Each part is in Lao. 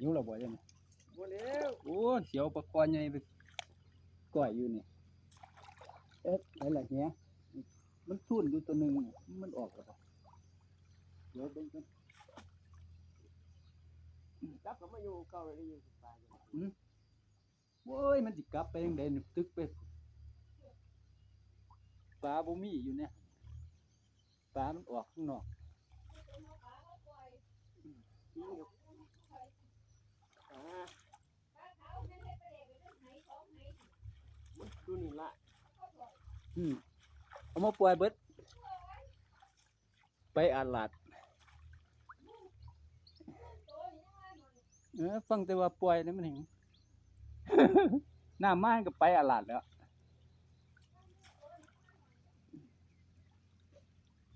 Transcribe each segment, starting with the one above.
ຫິວແລ້ວບໍ່? ຍັງບໍ່ແລ້ວ. ໂອ້ຍ ຊິເອົາປາຄອໃຫຍ່ໄປກ້ອຍຢູ່ນີ້. ເອີ ໄດ້ລະເຮຍ. ມັນຊູນຢູ່ຕົວໜຶ່ງ ມັນອອກແລ້ວບໍ່? ດຽວເບິ່ງກ່ອນ. ກັບເຂົ້າມາຢູ່ເກົ່າເລີຍ ຢູ່ປາຢູ່. ໂອ້ຍ ມັນຊິກັບໄປຈັ່ງໃດນີ້? ຕຶກໄປ ປາບໍ່ມີຢູ່ນີ້. ປາມັນອອກຂ້າງນອກ. ອາ ຕົວນີ້ລະ. ອືມ ເອົາມາປ່ອຍເບິດ. ໄປອາຫຼາດ. ເອີ ຟັງແຕ່ວ່າປ່ອຍນີ້ມັນແຮງ ນ້ຳມາກໍໄປອາຫຼາດແລ້ວ.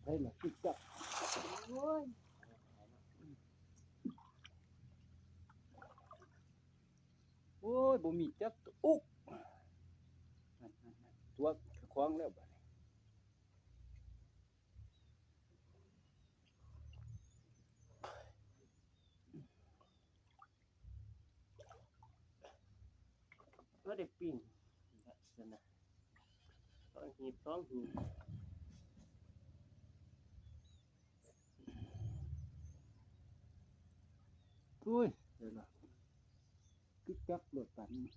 ໄປລະ ຕິດຈັບ. ໂອ້ຍ ໂອ້ຍ ບໍ່ມີຈັກໂຕ. ອຸກ ຕົວຂອງແລ້ວບາດນີ້. ກໍໄດ້ປີ້ງຊັ້ນນະ ສອງຫີບ ສອງຫີບ. ໂອ້ຍ ເດີລະ ຄືຈັບໂລດປານນີ້.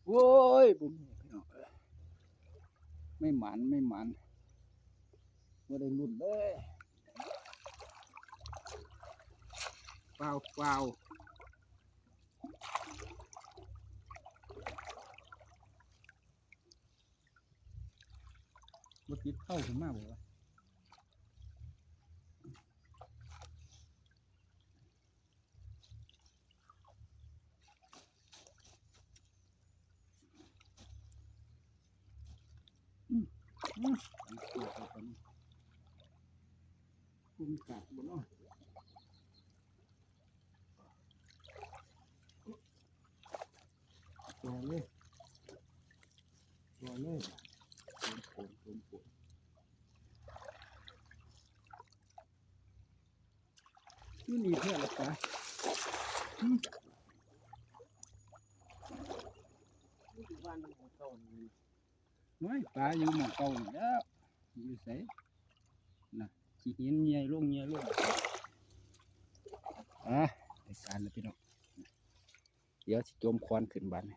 ໂອ້ຍ ບໍ່ມີພີ່ນ້ອງເອີຍ ໄມ່ໝານ ໄມ່ໝານ ບໍ່ໄດ້ລຸ້ນເລີຍ. ຟ້າວໆ ບໍ່ຕິດເຂົ້າຂຶ້ນມາບໍ່ວະ? ອືມ ອືມ ກຸມກາດບໍ່ເນາະ? ຕໍ່ເລີຍ ຕໍ່ເລີຍ ໂປນໆ ໂປນໆ. ຢູ່ນີ້ແທ້ລະປາ. ຫືມ ຢູ່ບ້ານມັນເກົ່ານີ້ ໂອ້ຍ ປາຢູ່ໝ່ອງເກົ່ານີ້ແຫຼ້ວ. ຢູ່ໃສນະ? ຂີ້ຫີນເຫຍລົງ ເຫຍລົງ. ອ່າ ໄດ້ການແລ້ວພີ່ນ້ອງ. ດຽວຊິຈົ່ມຄວັນຂຶ້ນບາດນີ້.